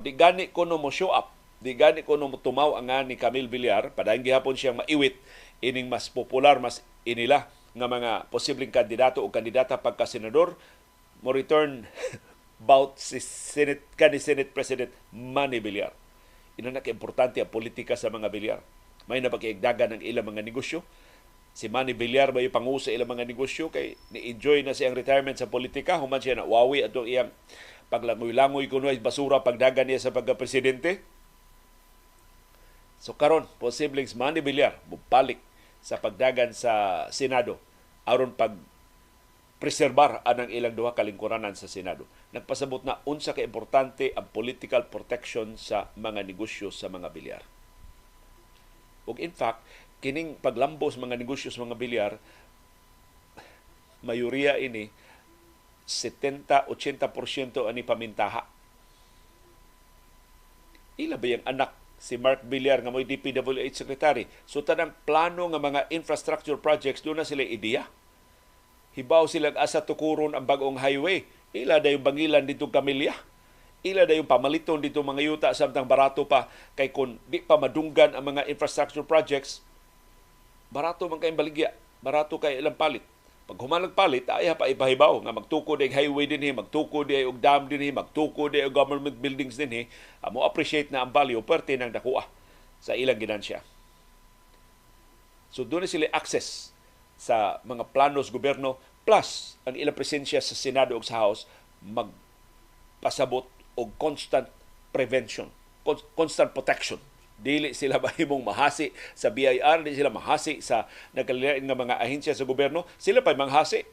Di gani kuno mo show up, di gani kuno mo tumaw ang ni Camille Villar, padayon gihapon siyang maiwit ining mas popular, mas inila nga mga posibleng kandidato o kandidata pagka senador, mo return bout si Senate kani Senate President Manny Villar. Ina na importante ang politika sa mga Villar. May napakigdagan ng ilang mga negosyo. Si Manny Villar ba yung pangu sa ilang mga negosyo kay ni-enjoy na siyang retirement sa politika, human siya na wawi atong iyang paglangoy-langoy kuno ay basura pagdagan niya sa pagka-presidente. So karon posibleng si Manny Villar mobalik sa pagdagan sa Senado aron pag preserbar anang ilang duha ka lingkuranan sa Senado. Nagpasabot na unsa ka importante ang political protection sa mga negosyo sa mga Villar. Ug in fact, kining paglambos mga negosyo sa mga Villar, mayoriya ini 70-80% ani pamintaha. Ila ba yung anak si Mark Villar nga mo'y DPWH secretary? So tanang plano nga mga infrastructure projects doon na sila ideya. Hibaw sila asa tukuron ang bag-ong highway. Ila da yung bangilan dito Camilla. Ila da yung pamaliton dito mga yuta samtang barato pa, kay kun di pa madunggan ang mga infrastructure projects, barato man kay baligya, barato kay ilang palit. Pag human palit, ay pa ipahibaw nga magtukod ang highway dinhi, magtukod ay og dam dinhi, magtukod ay og government buildings dinhi, mo appreciate na ang value perte ng dakua sa ilang ginansya. So doon sila access sa mga planos gobyerno, plus ang ilang presensya sa Senado ug sa House magpasabot og constant prevention, constant protection. Dili sila mahimong mahasi sa BIR, dili sila mahasi sa nagkalilain nga mga ahensya sa gobyerno, sila pa'y manghasi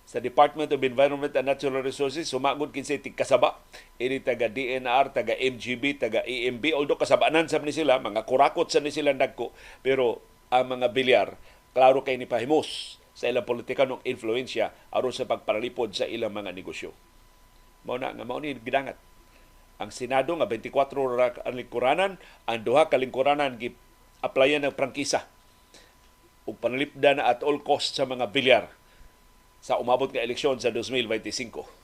sa Department of Environment and Natural Resources, sumagod kinsay tigkasaba ini taga DNR, taga MGB, taga EMB, although kasabanan sa ni sila, mga kurakot sa ni sila nagko, pero ang mga Villar klaro kay ni pahimos sa ilang politikanong influensya aron sa pagparalipod sa ilang mga negosyo. Mao na nga mao ni gidangat ang Senado nga 24 ra ang lingkuranan, ang duha ka lingkuranan gi applyan ng prangkisa ug panalipdan na at all cost sa mga Villar sa umabot nga eleksyon sa 2025.